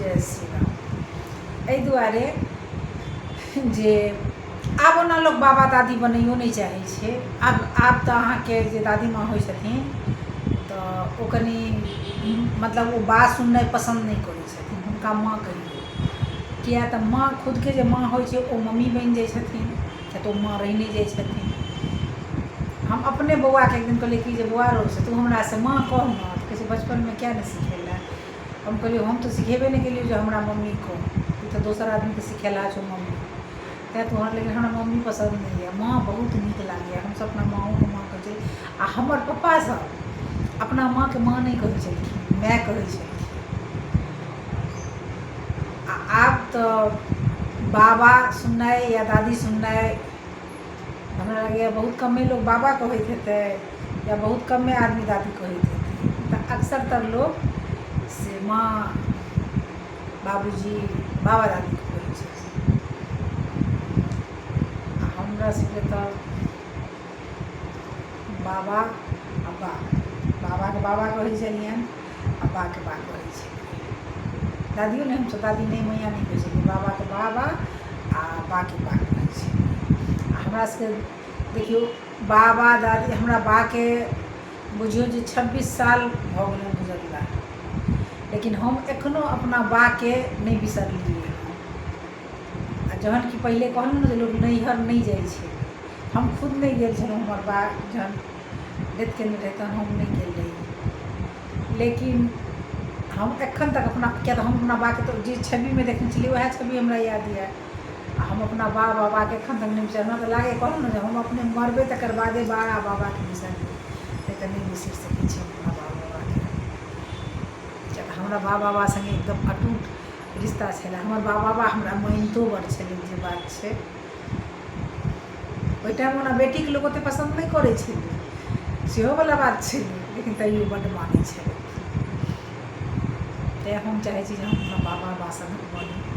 जय श्री राम। एहि दुआरे जे आब ओना लोक बाबा दादी बनैयो नहि चाहै छै। आब आब तऽ अहाँके जे दादी माँ होइ छथिन तऽ ओ कनि मतलब ओ बात सुननाइ पसन्द नहि करै छथिन, हुनका माँ कहियौ, किए तऽ माँ खुदके जे माँ होइ छै ओ मम्मी बनि जाइ छथिन, किए तऽ ओ माँ रहि नहि जाइ छथिन। हम अपने बौआके एक दिन कहलियै कि जे बौआ रौ से तू हमरासँ माँ कह ने, तऽ कहै छै बचपनमे किए नहि सिखेलए। हम कहलियै हम तऽ सिखेबे नहि केलियौ जे हमरा मम्मी कह, तू तऽ दोसर आदमीके सिखेलहा छौ मम्मी, तैँ तोहर, लेकिन हमरा मम्मी पसन्द नहि यए, माँ बहुत नीक लागैए। हमसभ अपना माँओके माँ कहै छियै आ हमर पप्पासभ अपना माँके माँ नहि कहै छलखिन, माय कहै छलखिन। आ आब तऽ बाबा सुननाइ या दादी सुननाइ हमरा लगैए बहुत कमे लोक बाबा कहैत हेतै या बहुत कमे आदमी दादी कहैत हेतै, तऽ अक्सर तर लोक से माँ बाबूजी बाबा दादीके कहै छथिन। आ हमरा सबके तऽ बाबा आ बा, बाबाके बाबा कहै छलियनि आ बाके बा कहै छलियनि। दादियो नहि, हमसब दादी नहि, मैया नहि कहै छलियै, बाबाके बाबा आ बाके बा कहै छलियै। आ हमरा सबके देखियौ बाबा दादी, हमरा बाके बुझियौ जे 26 साल भऽ गेलनि गुजरला, लेकिन हम एखनो अपना बाके नहि बिसरलियै हँ। आ जहन कि पहिले कहलहुँ ने जे लोक नैहर नहि जाइ छै, हम खुद नहि गेल छलहुँ, हमर बा जहन डेथ केने रहै तहन हम नहि गेल रही, लेकिन हम एखन तक अपना, किएक तऽ हम अपना बाके तऽ जे छविमे देखने छलियै वएह छवि हमरा याद यए। आ हम अपना बा बाबाके एखन तक नहि बिसरलहुँ। हमरा तऽ लागैए कहलहुँ ने जे हम अपने मरबै तकर बादे बा आ बाबाके बिसरबै, नहि तऽ नहि बिसरि सकै छी हम अपना बा बाबाके, किएक तऽ हमरा बा बाबा सङ्गे एकदम अटूट रिश्ता छलै। हमर बा बाबा हमरा मानितो बड़ छलै, जे बात छै। ओहि टाइममे ओना बेटीके लोक ओतेक पसन्द नहि करै छलै, सेहोवला बात छलै, लेकिन तैओ बड्ड मानै छलै। तेँ हम चाहै छी जे हम अपना बाबा बा सनक बनी।